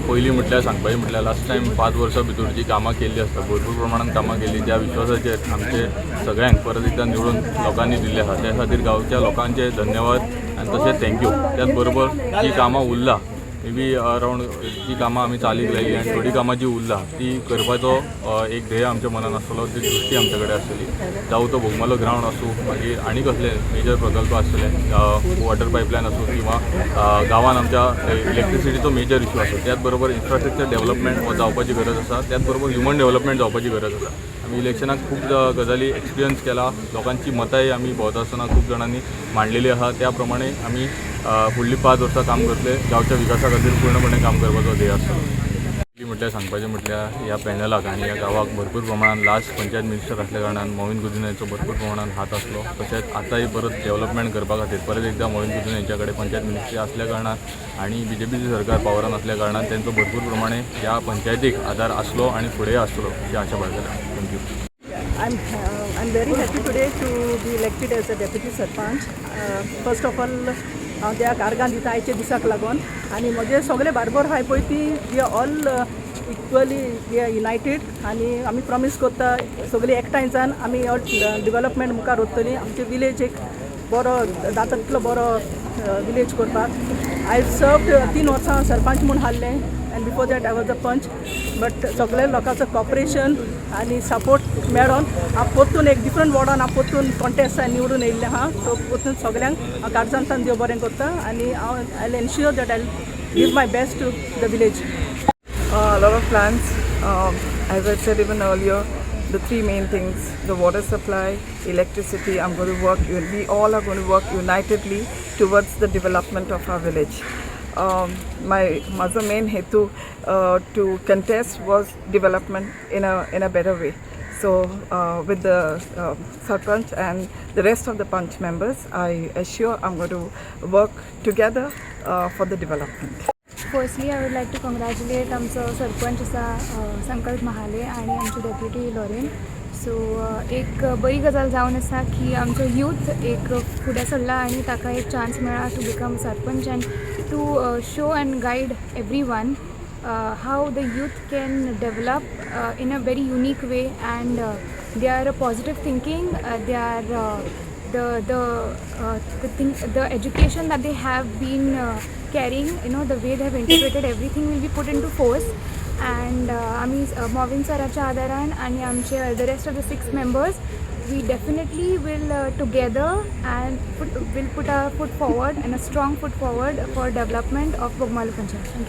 पयलीं म्हटल्यार सांगपाचें म्हटल्यार लास्ट टायम 5 वर्सां भितर जी कामां केल्ली आसता, भरपूर प्रमाणान कामां केल्ली, ज्या विश्वासाचेर आमचे सगळ्यांक परत एकदां निवडून लोकांनी दिल्ले आसा, त्या खातीर गांवच्या लोकांचे धन्यवाद आनी तशेंच thank you. त्याच बरोबर जी कामां उरला, मे बी अरावंड जी कामां आमी चालीक लायली आनी थोडीं कामां जी उरला ती करपाचो एक ध्येय आमच्या मनान आसतलो, ती दृश्टी आमच्या कडेन आसतली. जावं तो बोगमालो ग्रावंड आसूं, मागीर आनी कसले मेजर प्रकल्प आसतले, वॉटर पायपलायन आसूं किंवा गांवान आमच्या इलेक्ट्रिसिटीचो मेजर इशू आसूं. त्याच बरोबर इन्फ्रास्ट्रक्चर डेव्हलपमेंट हो जावपाची गरज आसा. त्याच बरोबर ह्युमन डेव्हलपमेंट जावपाची गरज आसा. आमी इलेक्शनाक खूब गजाली एक्सपिरियन्स केला. लोकांची मतांय आमी भोंवता आसतना खूब जाणांनी मांडलेली आसा. त्या प्रमाणे आमी फुडलीं 5 वर्सां काम करतले. गांवच्या विकासा खातीर पूर्णपणे काम करपाचो ध्येय आसतलो. पयलीं म्हटल्यार सांगपाचें म्हटल्यार ह्या पॅनलाक आनी ह्या गांवाक भरपूर प्रमाणान लास्ट पंचायत मिनिस्टर आसल्या कारणान मॉविन गुदिन्होचो भरपूर प्रमाणान हात आसलो. तशेंच आतांय परत डेव्हलपमेंट करपा खातीर परत एकदां मॉविन गुदिन्हो हेंच्या कडेन पंचायत मिनिस्ट्री आसल्या कारणान आनी बीजेपीचे सरकार पावरान आसल्या कारणान तेंचो भरपूर प्रमाणे ह्या पंचायतीक आदार आसलो आनी फुडें आसतलो अशी आशा बाळगता. Thank you. I'm very happy today to be elected as a deputy sarpanch. First of all, हांव त्या आर्गां दिता आयच्या दिसाक लागून आनी म्हजे सगळे बारबर आहाय पळय ती we are all equally, we are united आनी आमी प्रॉमीस करता, सगळीं एकठांय जावन आमी हो डेव्हलपमेंट मुखार व्हरतलीं. आमचे विलेज एक बरो जाता तितलो बरो विलेज करपाक. I served 3 वर्सां सरपंच म्हूण आहलें and before that I was a panch, but सगळे लोकांचो कॉपरेशन आनी सपोर्ट मेळोन हांव परतून एक डिफरंट वॉर्डान हांव परतून कॉन्टेस्ट निवडून येयल्लें आहा. सो परतून सगळ्यांक हांव काळजांतल्यान देव बरें करता आनी हांव I ensure that I give my best to the village. A lot of plans. As I said even earlier, the three main things: the water supply, electricity. I'm going to work, we all are going to work unitedly towards the development of our village. My म्हजो main हेतू to contest was development in a better way. So, with the Sarpanch and the rest of the Panch members, I assure I'm going to work together for the development. Firstly, I would like to congratulate आमचो सरपंच आसा संकल्प महाले आनी आमचे deputy Lauren. So एक बरी गजाल जावन आसा की आमचो यूथ एक फुडें सरला आनी ताका एक चान्स मेळ्ळा to become sarpanch and to show and guide everyone how the youth can develop in a very unique way, and they are a positive thinking, they are the thing, the education that they have been carrying, the way they have interpreted everything will be put into force. And आमी मॉविन सराच्या आदारान आनी आमचे the rest of the six members, we definitely will together and put will put our foot forward and a strong foot forward for development of Bogmalo Panchayat. Thank you.